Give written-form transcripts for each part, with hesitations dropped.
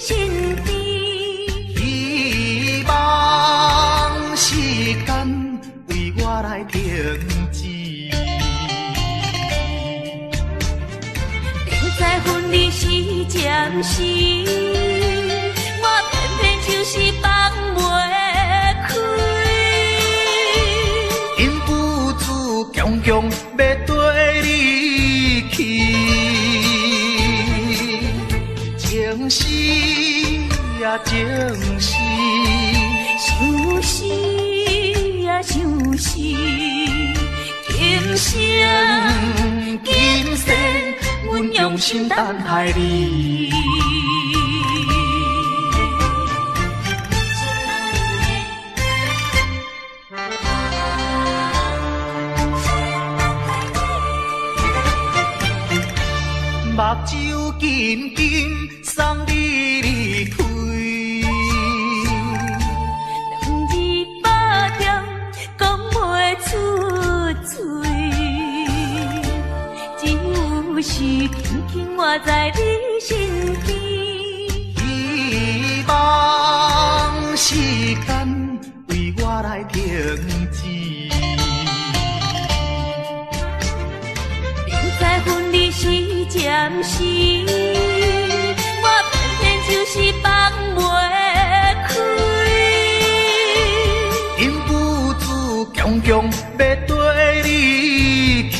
身邊。希望時間為我來停止。明知分離是暫時，我偏偏就是放袂開。忍不住強強欲綴你去，情絲啊情絲，相思啊相思，今生今生，阮用心等待你。目睭緊緊送你離開，兩字百點講袂出嘴，只有是緊緊倚在你身邊。希望時間為我來停止。明知分離是暫時，我偏偏就是放袂開。忍不住強強欲綴你去，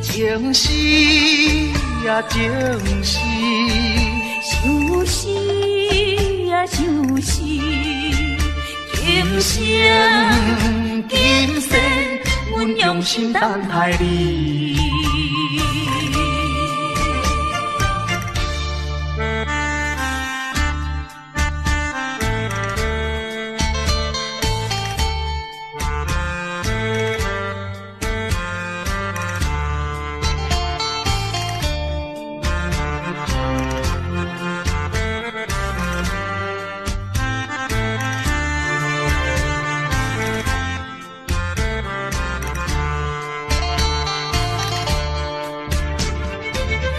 情絲啊情絲，相思啊相思，今生今生，阮用心等待你。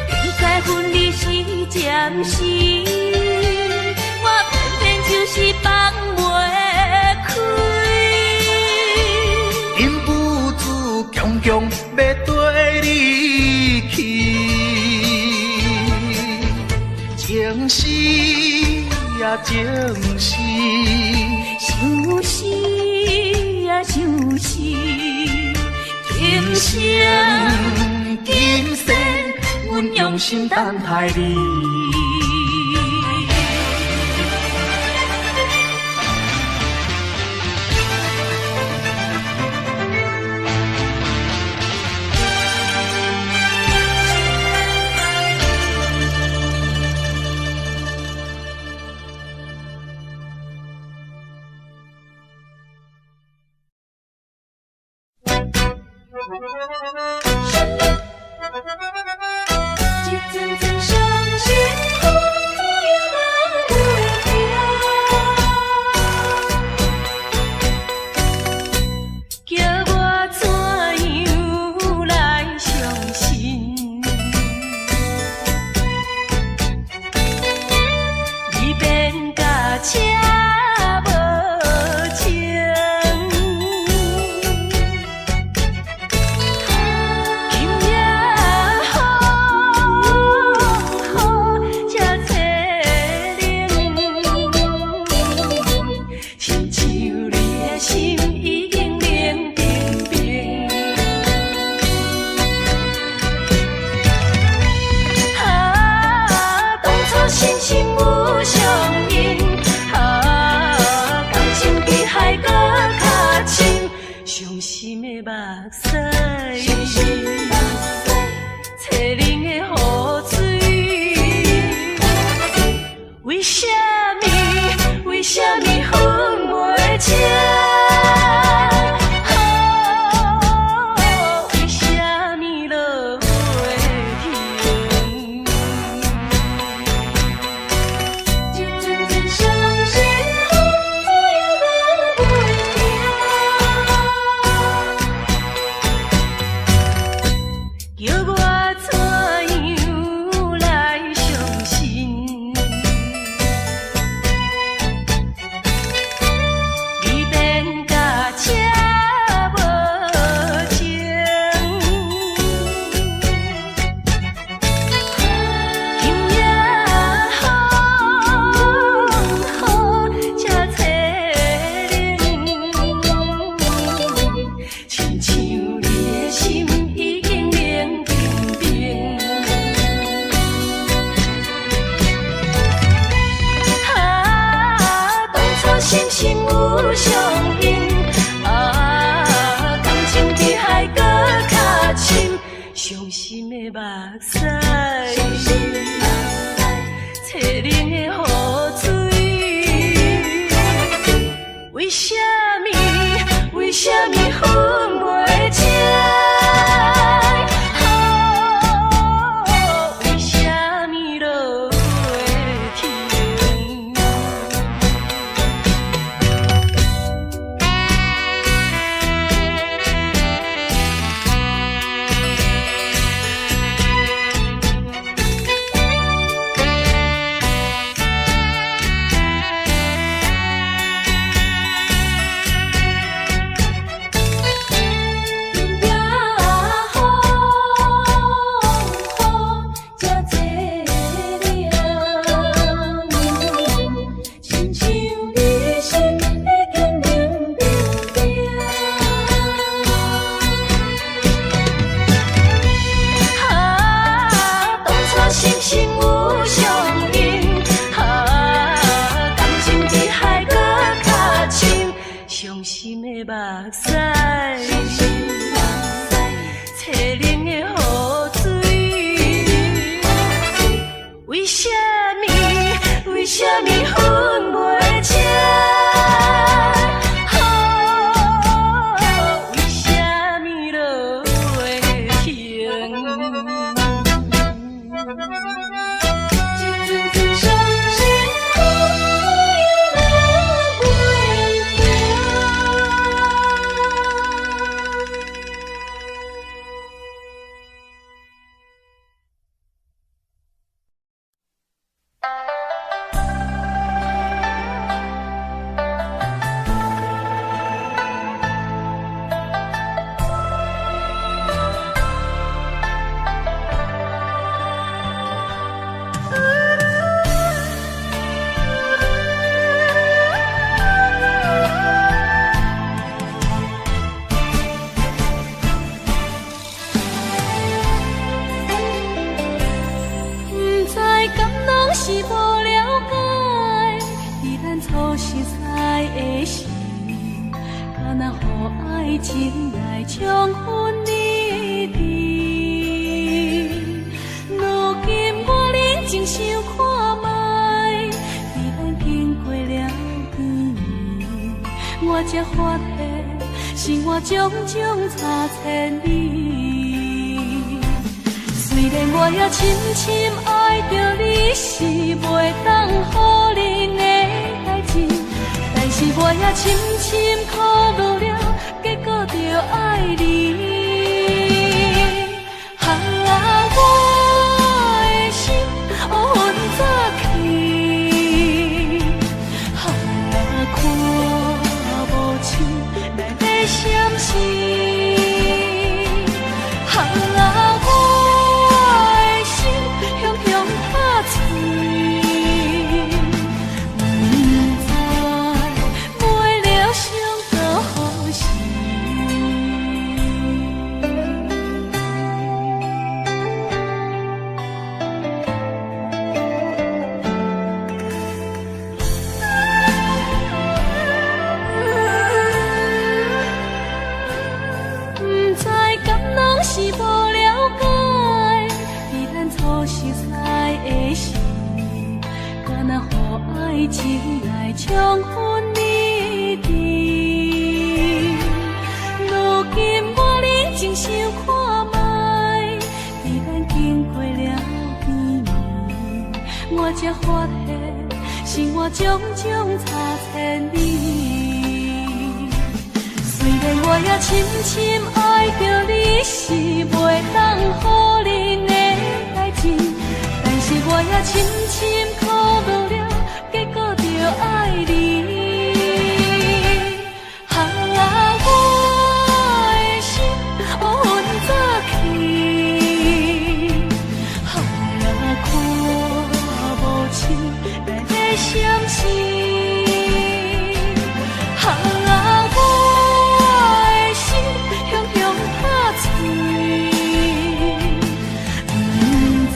明知分離是暫時，我偏偏就是放袂開。忍不住強強欲綴你去，情絲啊情絲，相思啊相思，今生今生，阮用心等待你。一阵阵伤心风雨也袂停，叫我怎样来相信？你变甲这无情。今夜风雨这凄冷，亲像你的心已经冷冰冰。啊，当初深深有相认，啊，感情比海阁较深，伤心的目屎，凄冷的雨水，为什么？为什么分袂清？为什么落雨停？一阵阵伤心风雨也袂停，叫我怎样来相心的目屎，凄冷的雨水。為啥物？為啥物分袂清？為啥物落雨停？天风雨这凄凉，亲像你心已经冷冰冰。啊，當初心心有相印，啊，感情比海閣較深，傷心的目屎，凄冷的雨水。為啥物？為啥物分袂清？為啥物落雨停？一阵阵傷心雨又落袂停。毋知敢攏是無了解，佇咱初熟似的時，敢若予愛情來衝昏理智。如今我冷靜想看覓，佇咱經過了幾年，我才發現生活種種差千里。雖然我也深深愛著你，是袂當予恁的代誌，但是我也深深考慮了，結果著愛你。啊，我的心烏昏早去，啊，看無清咱的相思。啊，我的心雄雄拍碎，毋知袂了伤到何時。毋知敢攏是無了解，佇咱初熟似的時，敢若予愛情來衝昏理智。如今我冷靜想看覓，佇咱經過了幾年，我才發現生活種種差千里。雖然我也深深愛著你，是袂當予恁的代誌，但是我也深深考慮了，結果著愛你。啊，我的心烏昏早去，啊，看無清咱的相思。啊，我的心雄雄拍碎，毋知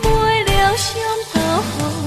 袂了傷到何時。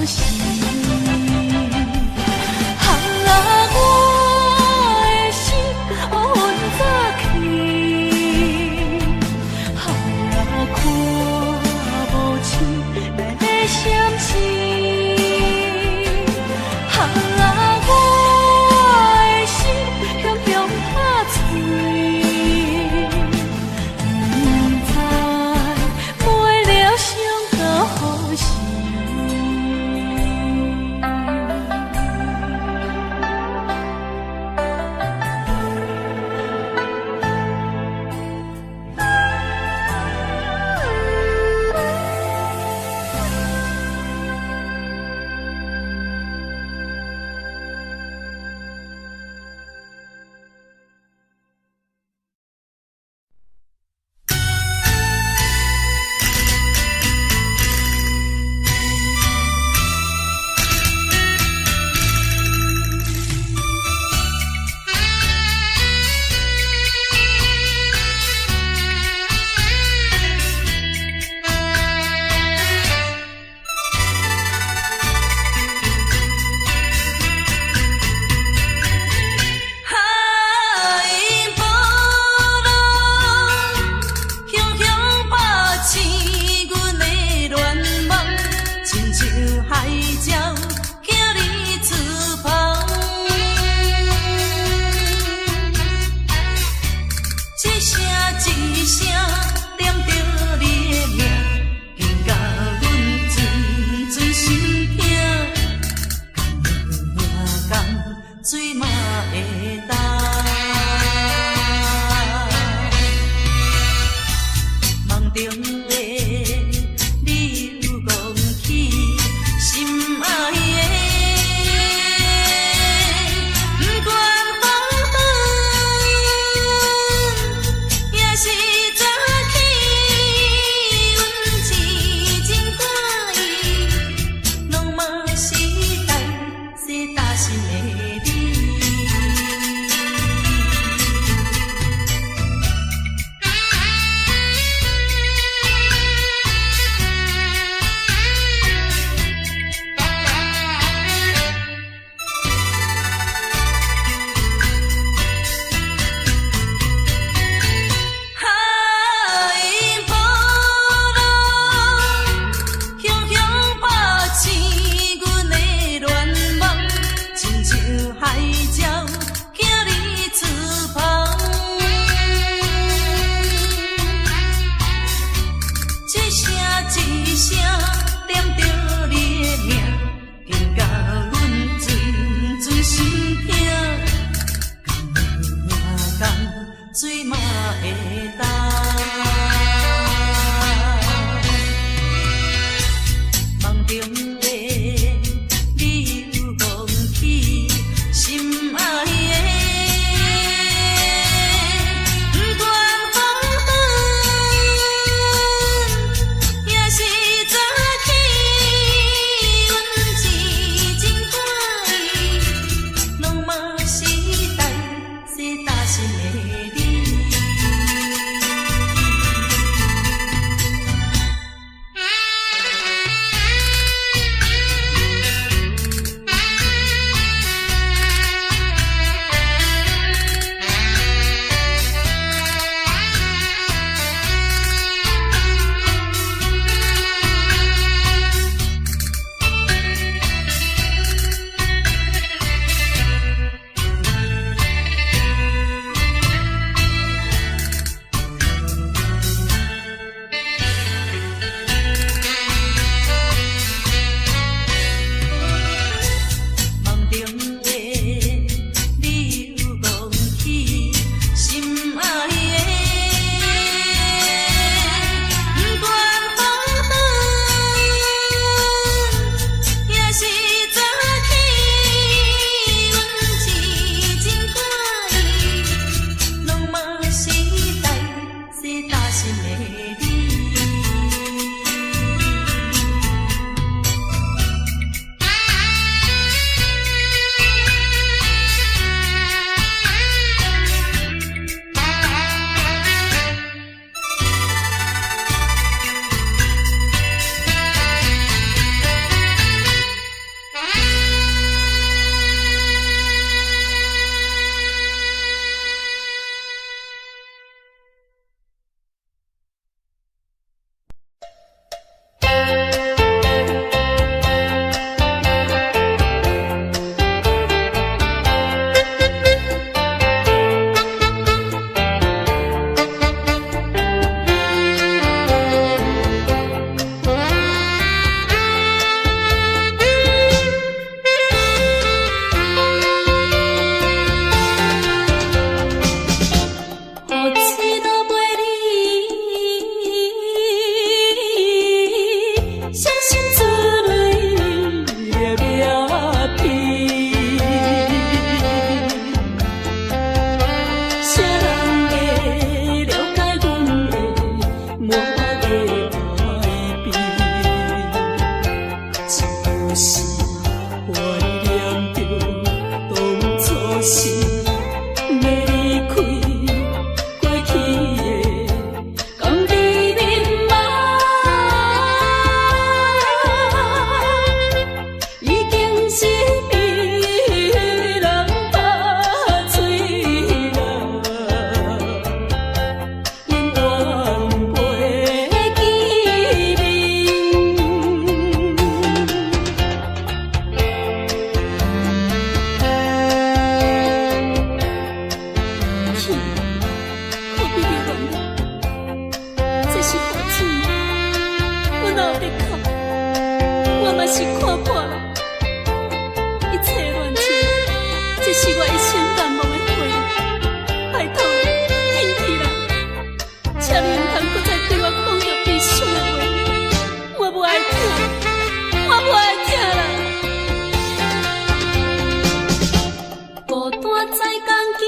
共见，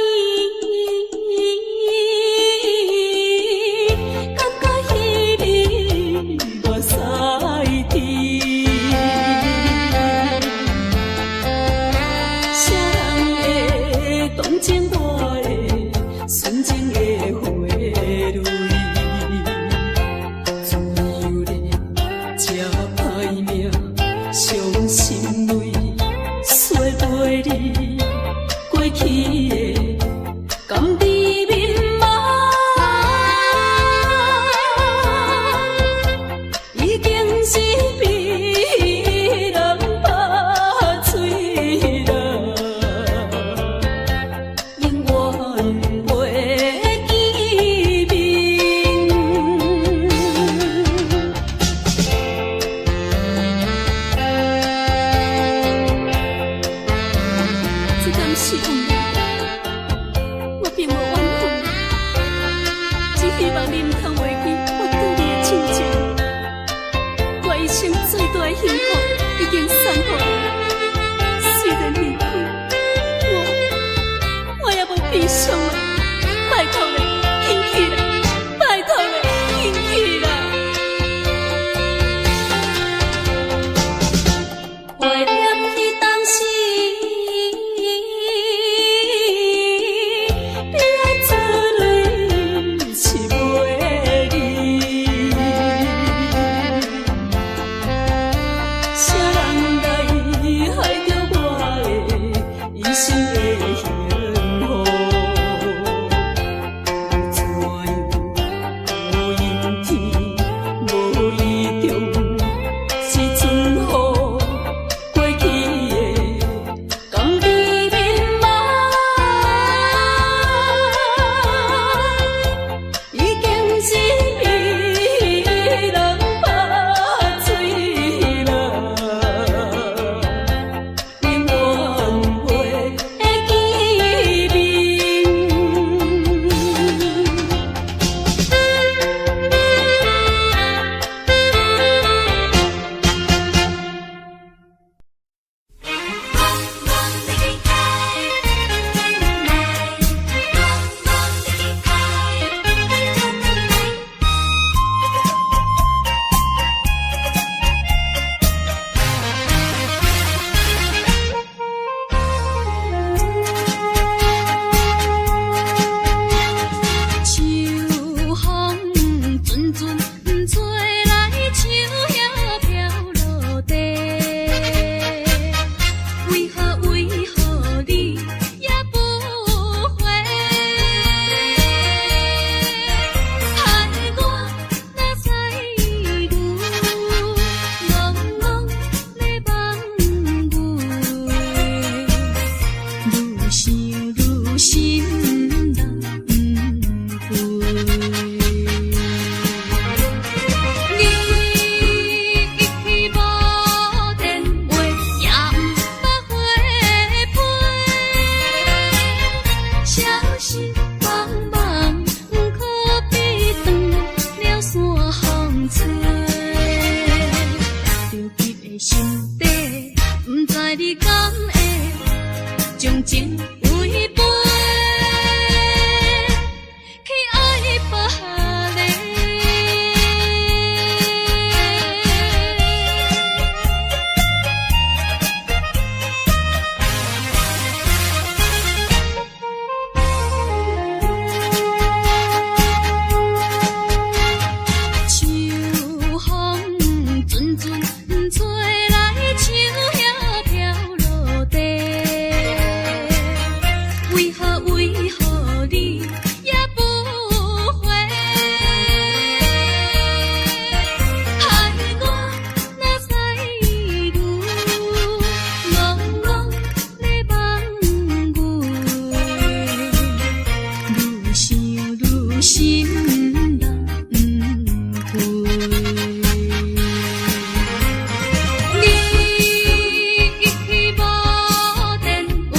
感觉彼暝偌驶甜。啥人会同情我的纯情的花蕊？自由咧，这歹命，伤心泪，说袂离过去的，甘伫眠梦，已经是被人拍碎了，永远袂见面。这敢是运命？我并无怨恨，只希望你毋通袂记我对你的深情。我一生最大的幸福已经送予你，虽然离开，我也无悲伤了。拜托你，紧起来！拜托你，紧起来！怀念彼当时，悲哀出泪是袂离。啥人来害著我的一生的幸福？怎样无阴天，无意中一阵雨，过去的甘伫眠梦，已经是被人拍碎了，永远袂见面。秋风阵阵吹来，树叶飘落地。为何为何你也不回？害我哪知牛，戆戆咧梦月，愈想愈心难飞。你一去无电话，也毋捌回批。消失茫茫，可比断了线风吹。着急的心底，毋知你敢会将情违背，去爱别个。秋风阵阵吹来，树叶飘落地。为何为何你也不回？害我哪知牛，戆戆咧梦月，愈想愈心难飞。你一去无电话，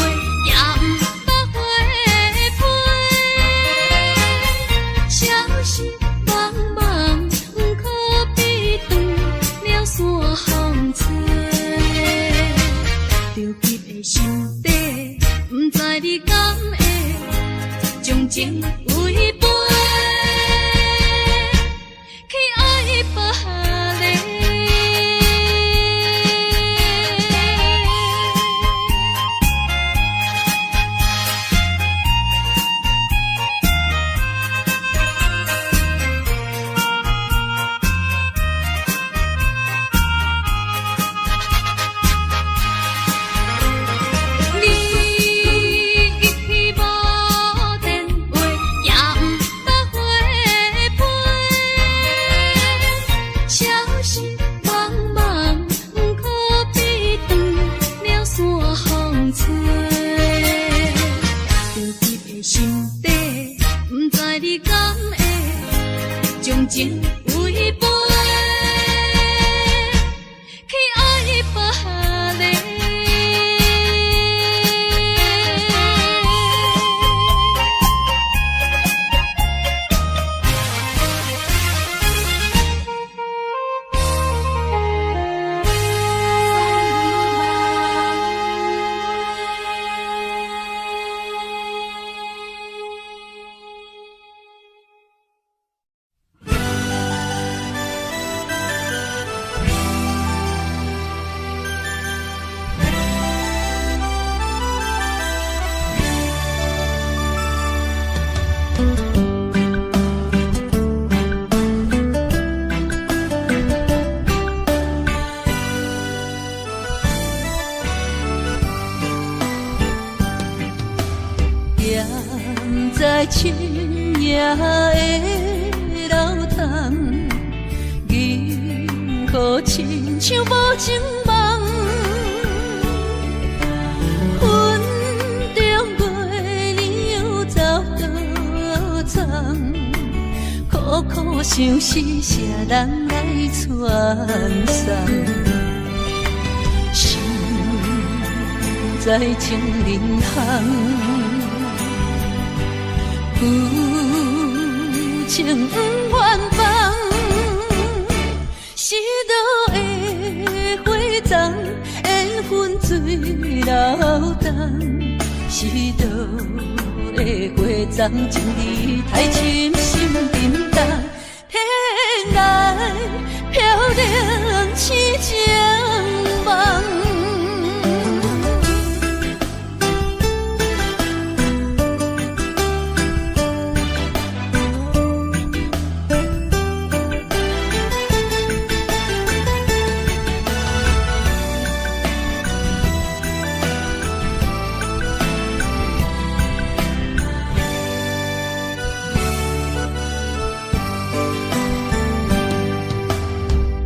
也毋捌回批。消失茫茫，可比断了线风吹。着急的心底，毋知你敢会將情為陪，去愛別離。你無電話，也毋捌回批，消失茫茫，可比斷了線風吹。長入的心底，毋知你敢會將情為陪，去愛別離。踮在深夜的流淌，银河亲像无情梦，云中月娘走倒藏，苦苦相思谁人来传送？心在情人巷。旧情不愿放，失落的花丛，缘分水流东。失落的花丛，情意太深心沉重，天涯飘零痴情梦。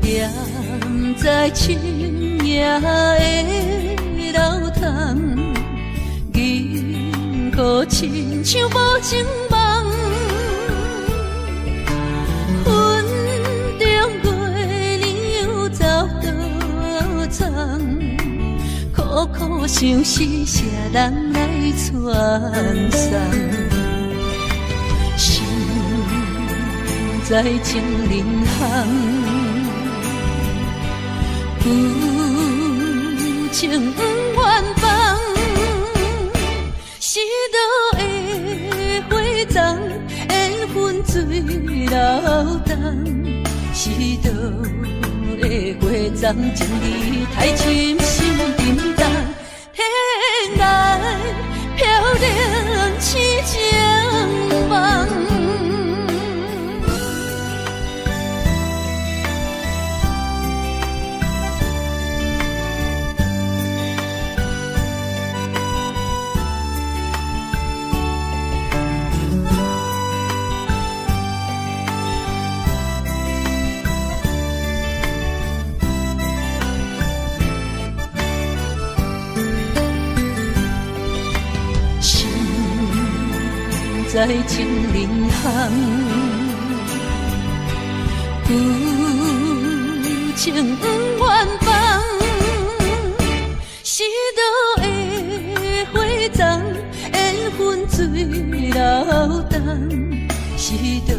踮在深夜的流淌，银河亲像无情梦，云中月娘走倒藏，苦苦相思谁人来传送？心在情人巷。旧情不愿放，失落的花丛，缘分水流东。失落的花丛，情意太深心沉重，天涯飘零痴情梦。在情人巷，旧情不愿放，失落的花丛，缘分水流东。失落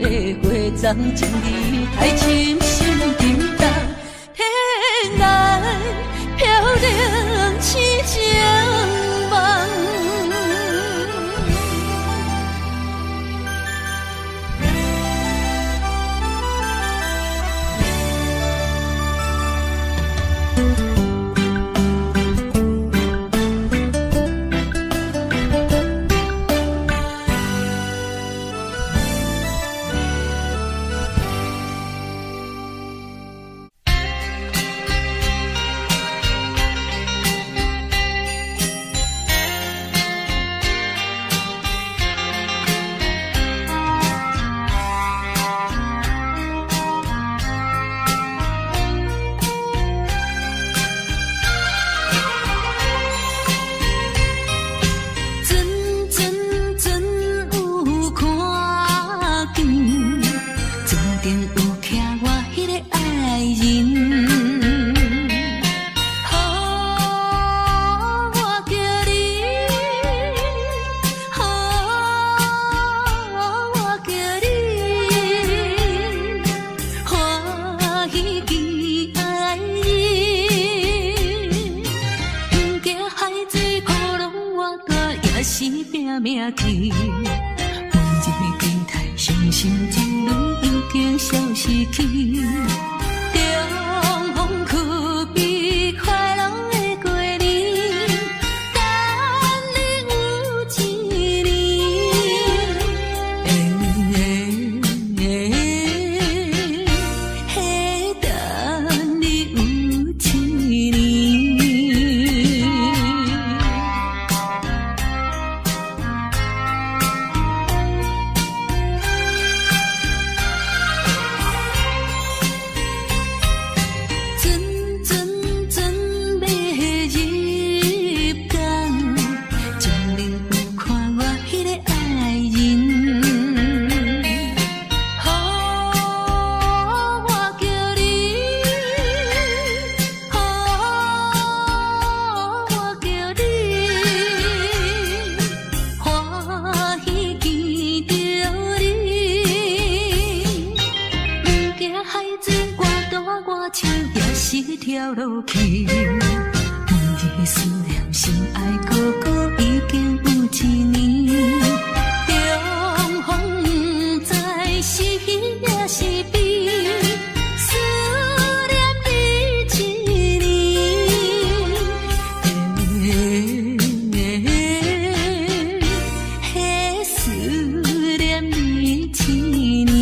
的花丛，情意太深心沉重，天涯飘零痴情梦。拼命去。每日期待，伤心情侣已經消失去。重逢去比快樂的過年，等你有一年。欸，等你有一年。船船船欲入港，終能有看我彼个愛人。予我叫你，予我叫你，歡喜見著你。毋驚海水偌大偌深，也是跳落去。每日思念心愛哥哥已經有一年，重逢不知是喜抑是悲，思念你一年。欸，思念你一年。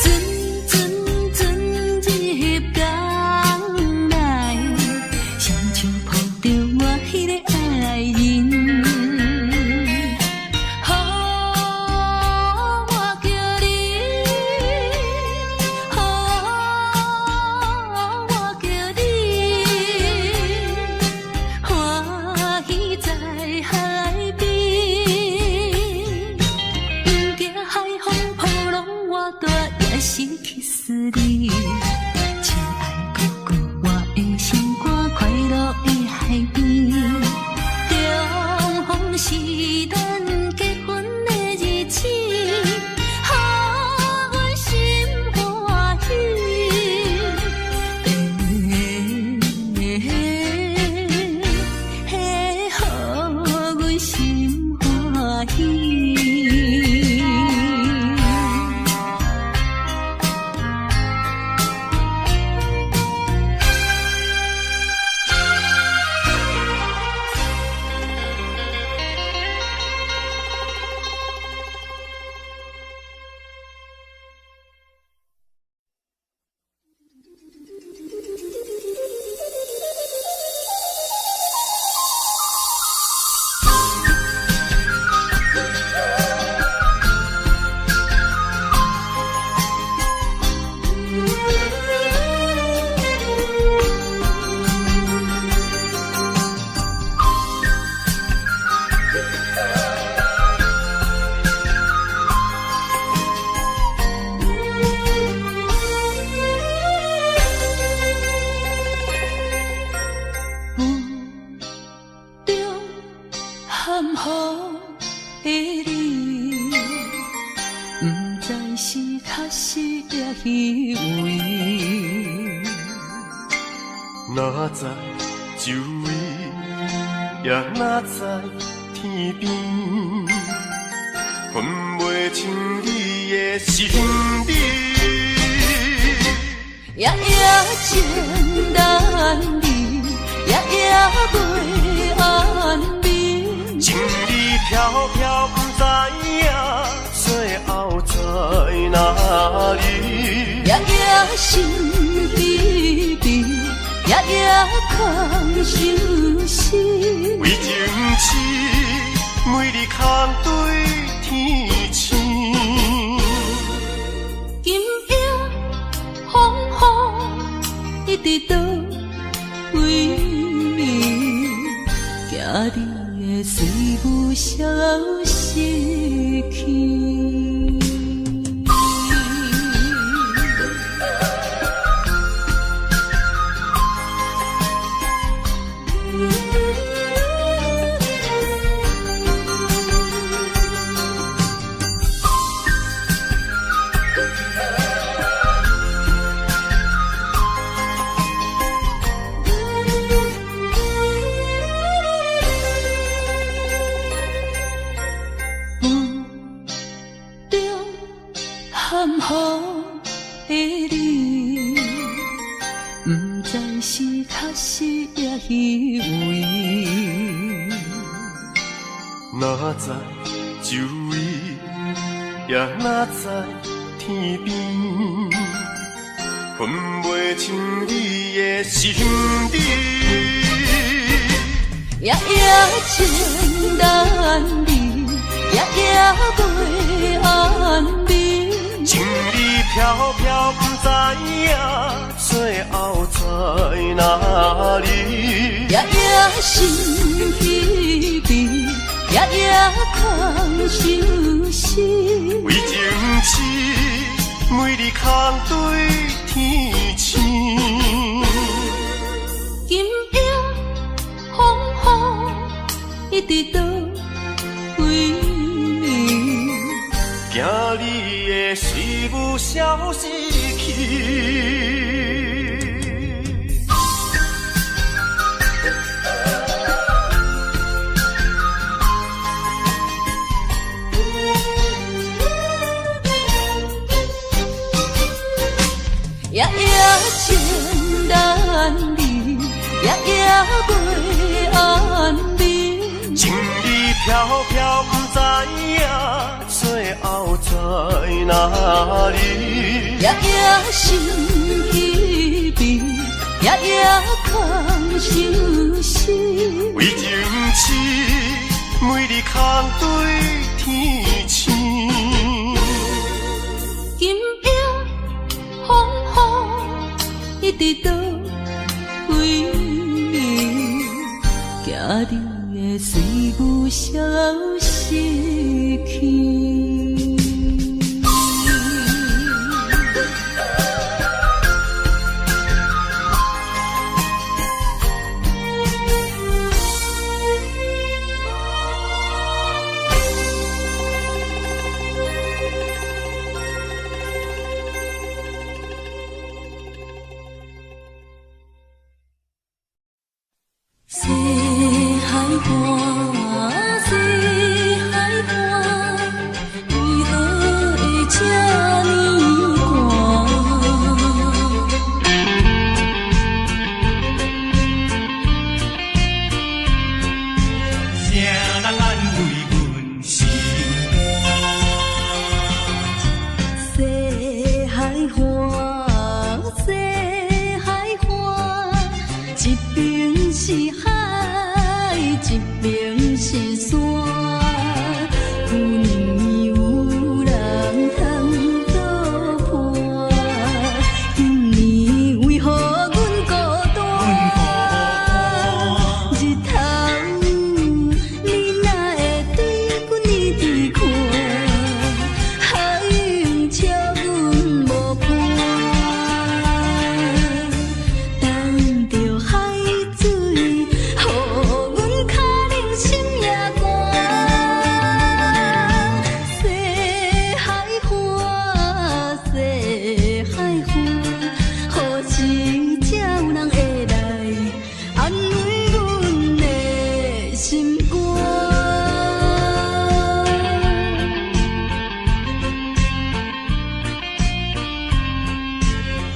船船船入港來，雙手抱著我彼个愛人。予我叫你，予我叫你，歡喜在海邊。毋驚海風波浪偌大，也是去思你。親愛哥哥，我的心肝快樂的海邊。重逢是咱結婚的日子，予阮心歡喜。欸，予阮心歡喜。霧中含糊的你，毋知是確實抑虛偽。哪知周圍，也哪知天邊，分袂清你的身影。夜夜情難離，夜夜袂安眠。情理飄飄，不知影最後在哪裡。夜夜心悲悲，夜夜空相思。為情痴，每日空對天星。今夜風雨一直倒位，驚你會隨霧消失去。確實也虛偽。哪知周圍，也哪知天邊，分袂清你的心底。夜夜情難離，夜夜袂安眠。情理飄飄不知影，最後在哪裡？夜夜心疲憊，夜夜空相思。為情痴，每日空對天星。今夜風雨一直倒位？驚你的思慕消失去。夜夜情難離，夜夜袂安眠。情理飄飄不知影，最後在哪裡？夜夜心疲憊，夜夜空相思。為情痴，每日空對天星。今夜風雨一直倒位？驚你的思慕消失去。西海岸，西海岸，為何會這呢寒？啥人安慰阮心肝？西海岸，西海岸，一邊是海，一邊是山。旧年有人通作伴，今年為何阮孤單？日頭你哪會對阮一直看？海用笑阮無伴，等著海水，予阮跤冷心也寒。西海岸，西海岸，何時才有人會來安慰阮的心肝？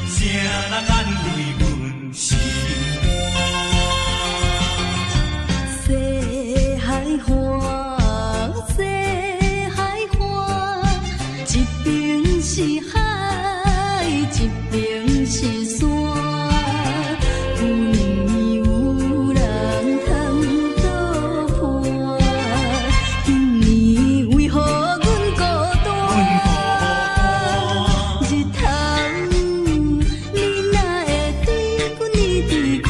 啥人安慰阮心肝？西海岸，西海岸，一邊是海，一邊是山。舊年有人通作伴，今年為何阮孤單？日頭你哪會對阮一直看？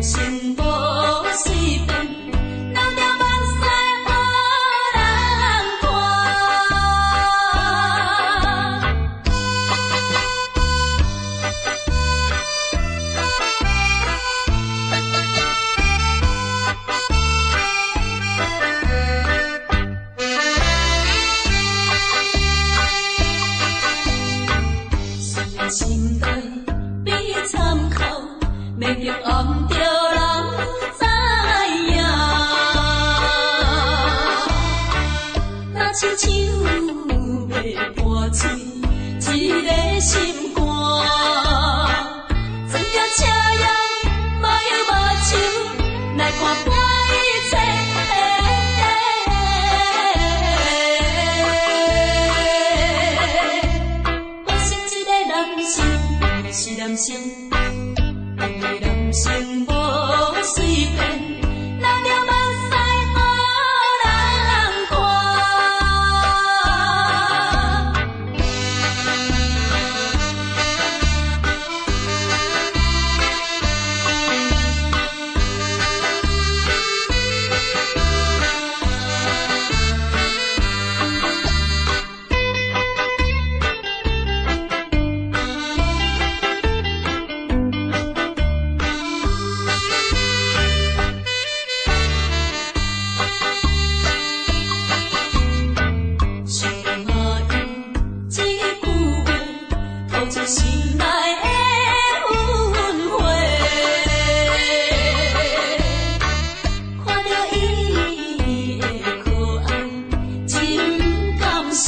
生無隨便，流著目屎予人看。雖然心內比參考，免得暗著人知影。若親像欲破碎一个心肝，装著赤焰，目用目睭來看破一切。我是一个男生，是男生，一个男生無隨便，流著目屎予人看。想阿用這句話，吐出心內的怨話。看著伊的可愛，真甘心。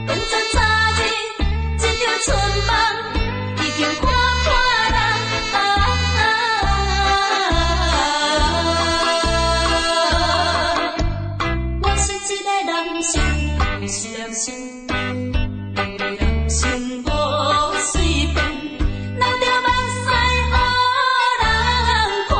當作昨日這場春夢，已經看破人。我是一個男生，是男生，一個男生無隨便，流著目屎予人看。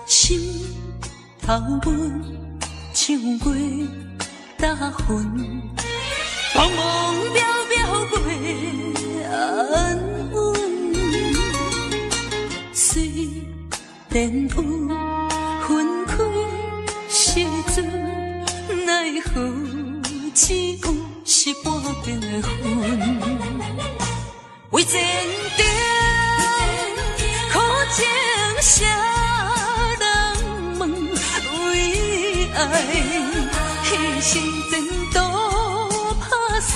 心頭阮唱過大魂，茫茫渺渺過安穩。雖然有分開時陣，奈何只有是半邊的雲。為前程苦情誰人問？為愛犧牲前途拍算，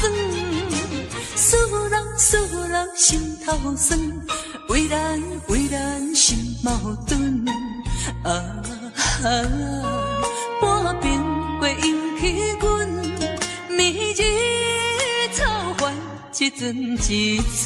思人思人心頭酸，為難為難心矛盾。啊，半暝過引起阮，暝日草原一陣一陣。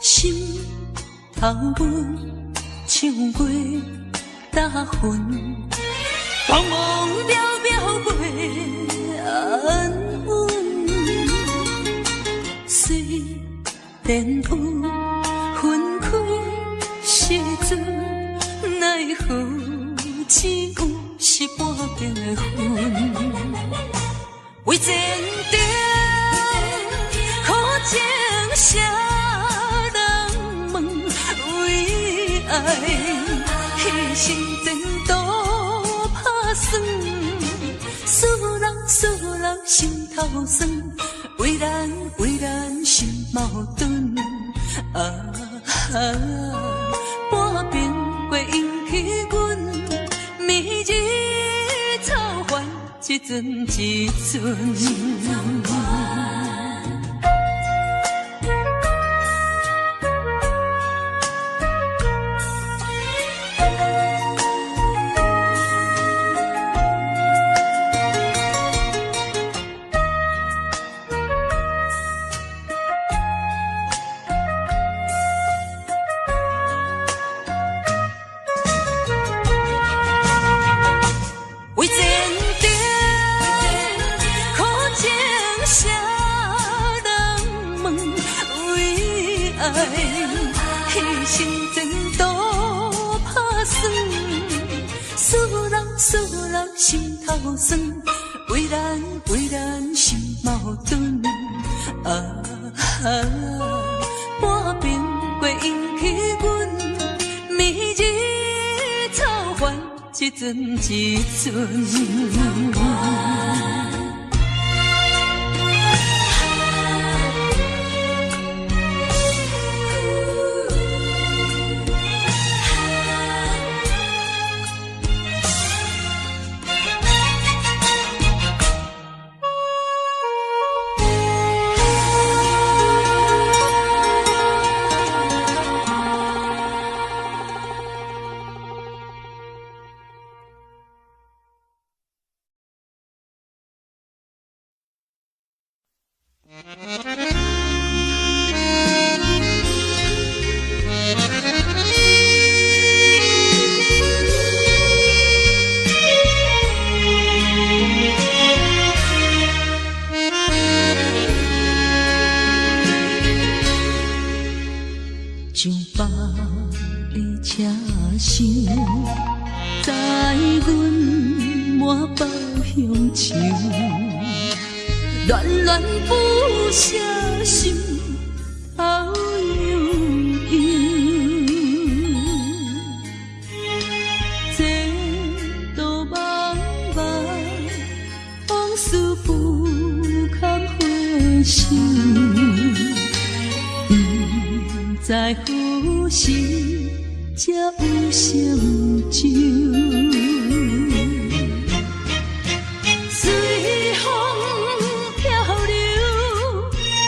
心頭阮唱過大魂，茫茫渺渺過安穩。雖然有分開時陣，奈何只有是半邊的雲。為前程苦情誰人問？為愛犧牲前頭酸，為咱為咱心矛盾。啊啊，半暝過引起阮，暝日草原一陣一陣。為前程苦情誰人問？為愛犧牲前途拍算，思人思人心頭酸，為咱為咱心矛盾。啊啊，半暝過引起阮，暝日草原一陣一陣。上百个車廂，載阮滿腹鄉愁，戀戀不捨心頭悠悠。前途茫茫，往事不堪回首。不知何時才有成就。隨風飄流，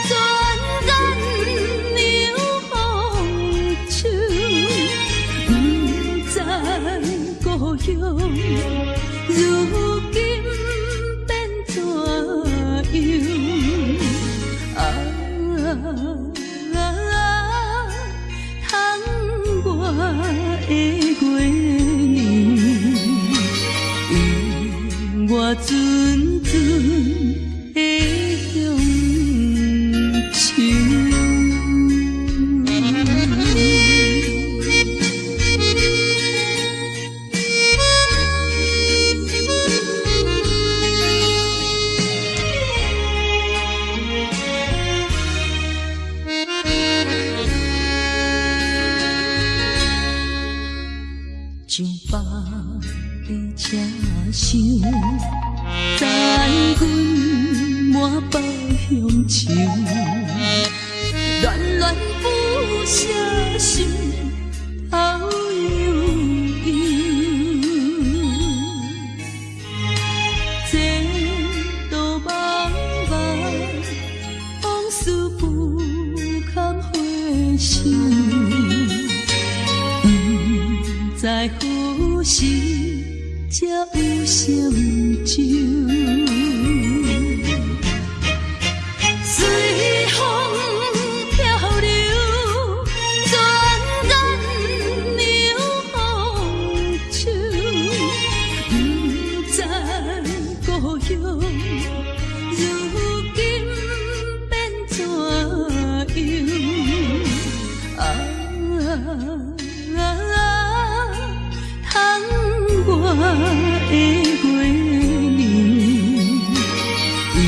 轉眼涼風秋。不知故鄉，如今變怎樣？啊！窗外的月娘，映我陣陣的鄉愁。上百个車廂，載阮滿腹鄉愁，戀戀不捨心頭悠悠。前途茫茫，往事不堪回首。不知何時才有成就。隨風飄流，轉眼涼風秋。不知故鄉，如今變怎樣？啊！窗外的月娘，映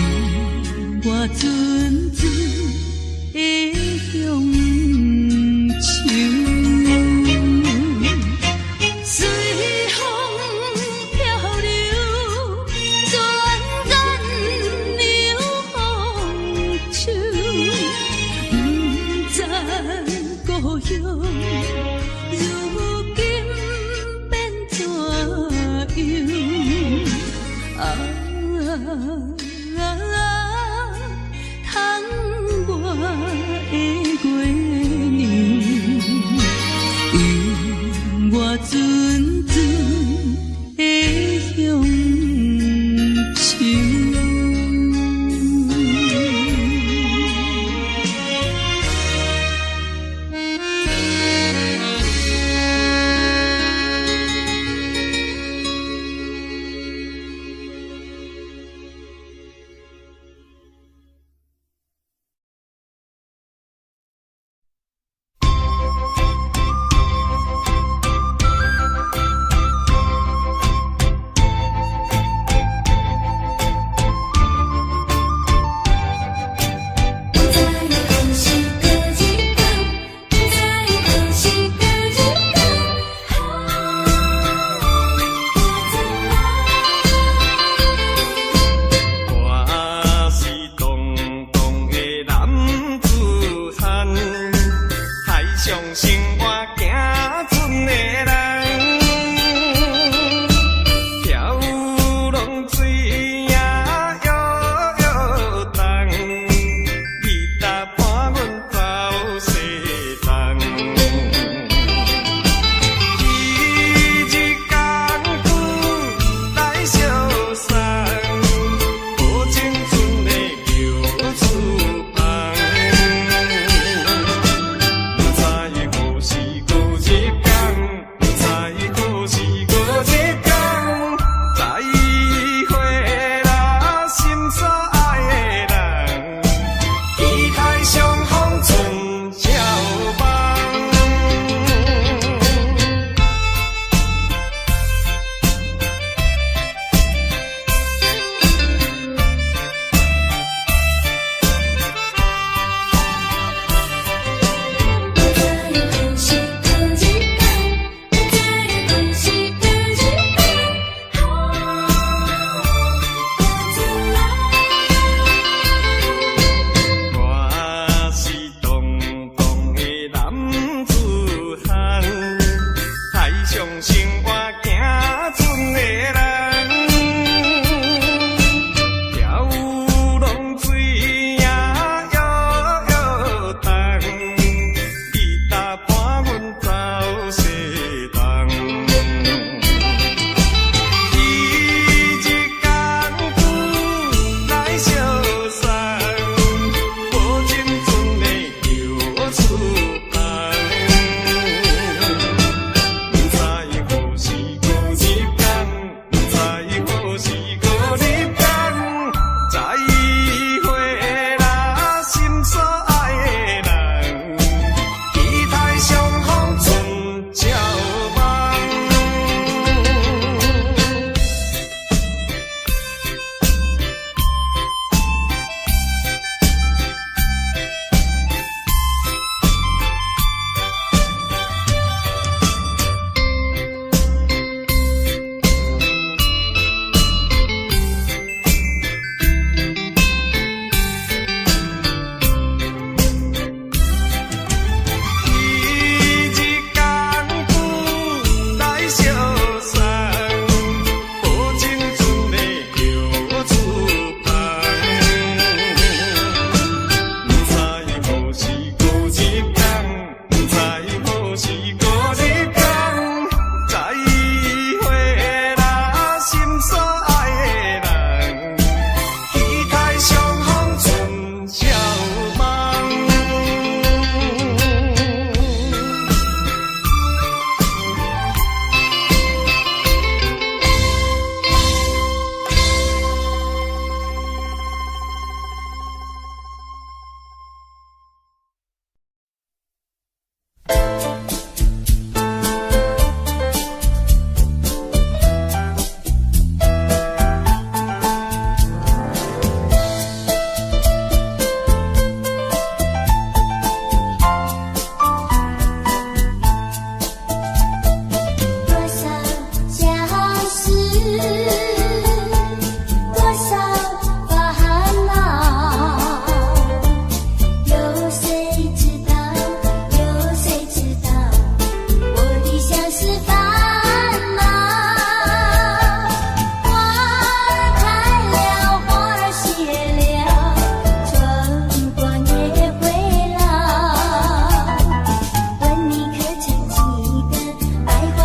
我陣陣的鄉愁。隨風飄流，轉眼涼風我陣陣的鄉愁。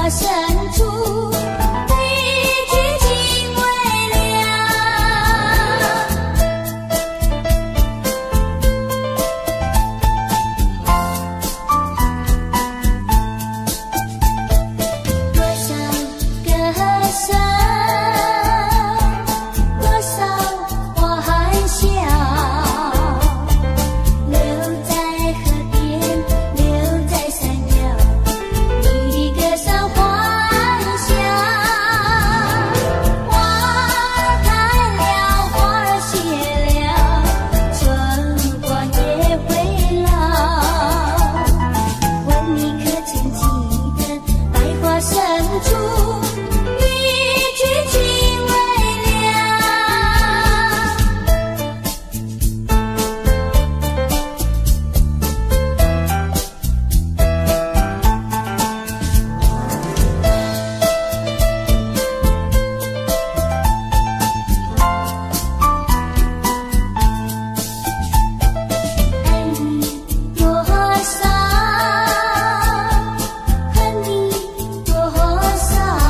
花深處，一句情未了。多少歌聲，多少歡笑，留在河邊，留在山腰，你的歌聲歡笑。花兒開了，花兒謝了，春光也會老。問你可曾記得，百花深處，一句情未了。愛你多少，恨你多少。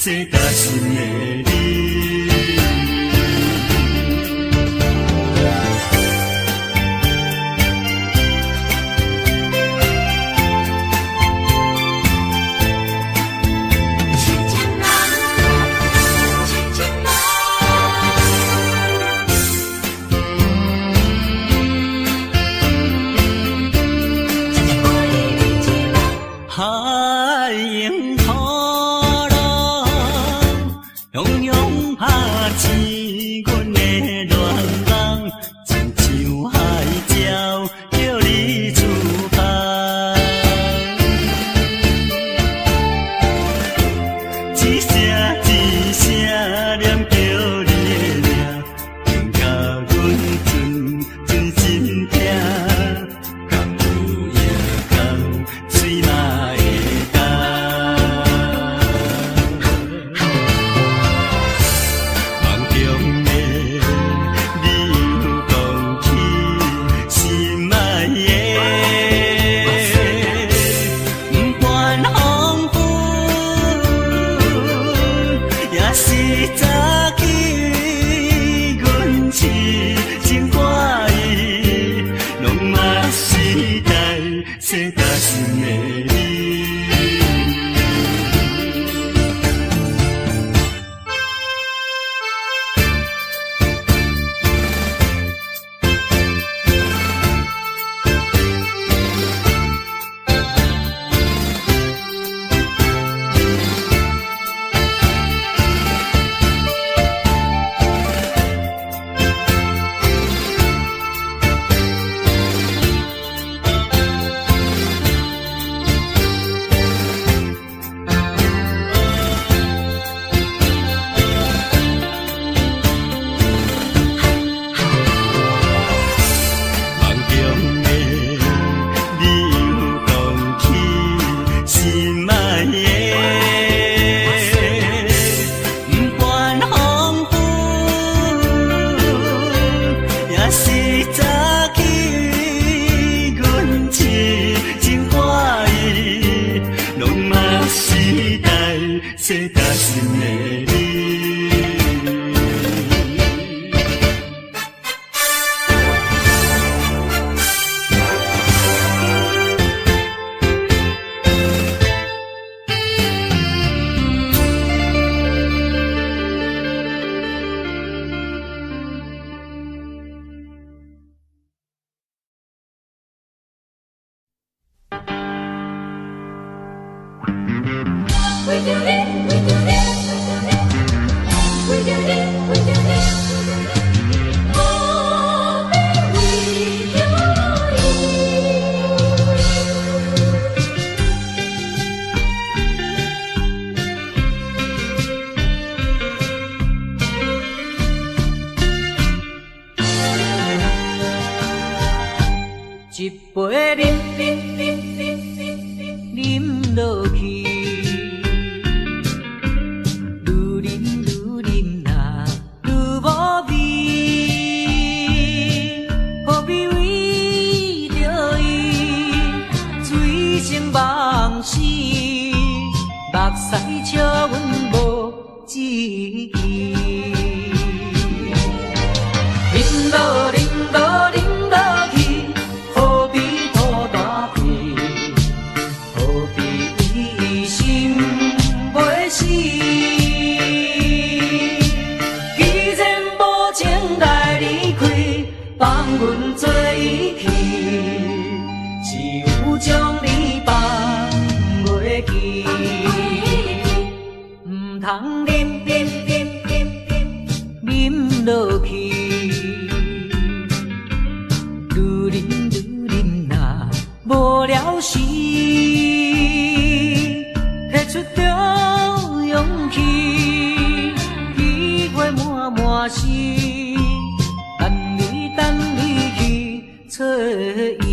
世加深的你。海涌波浪，汹涌拍醒阮的恋梦，亲像海鸟叫你出航。一声一声念叫你的名，听甲阮阵阵心痛，敢有影讲水嘛会干？梦中的你又讲起心爱的，不管黄昏，也是早起，阮痴情挂意，拢嘛是在世加深的你。梦中的你又讲起心爱的，不管黄昏，也是早起，阮痴情挂意，拢嘛是在世加深的你。为著你，为著你，为著你，为著你，何必为著伊？一杯啉啉啉啉啉落去，愈啉愈啉啊，愈无味。何必为著伊，醉生梦死，目屎笑阮无志气。啉落啉落啉落去，何必吐大气？何必伊心袂死？既然无情来离开，放阮做伊去，只有将你放袂记。毋通啉啉啉啉啉落去，愈啉愈啉啊，无聊时，提出著勇气，机会满满是，等你等你去揣伊。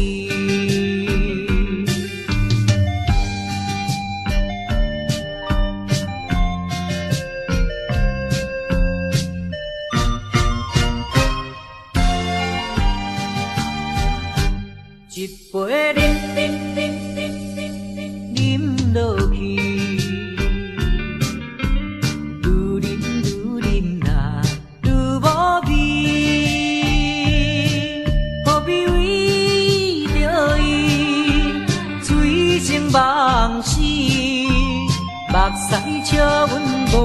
一杯啉啉啉啉啉落去，屎笑阮無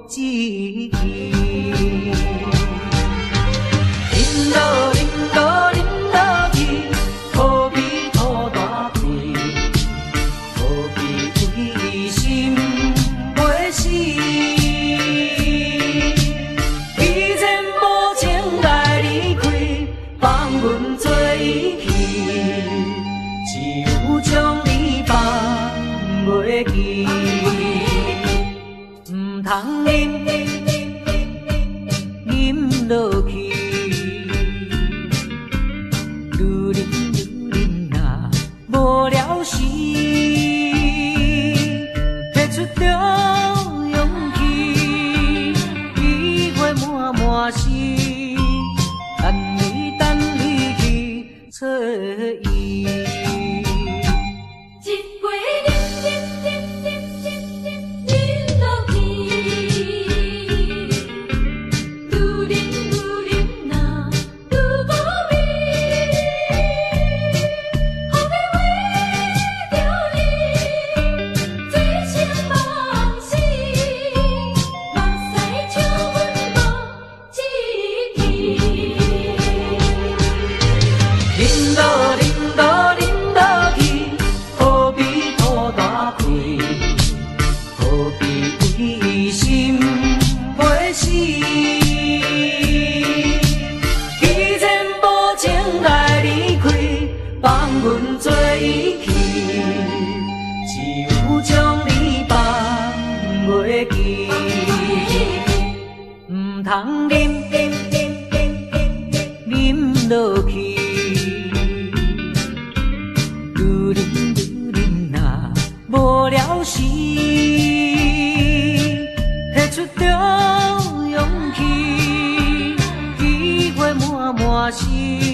志氣。啉落啉落啉落去，何必吐大氣？何必為心袂死？既然無情來離開，放阮做伊去，只有將你放袂記，毋通啉啉落去，愈啉愈啉啊，無了時，提出著勇氣，機會滿滿是，等你等你去揣伊。一杯啉啉啉啉啉啉啉落去，愈啉愈啉啊，愈無味。何必為著你，醉生夢死，目屎笑阮無志氣。啉落啉落啉落去，何必吐大氣？何必為心袂死？既然無情來離開，放阮做伊去，只有將你放袂記，毋通啉啉落去，愈啉愈啉啊，無了時，提出著勇氣，機會滿滿是。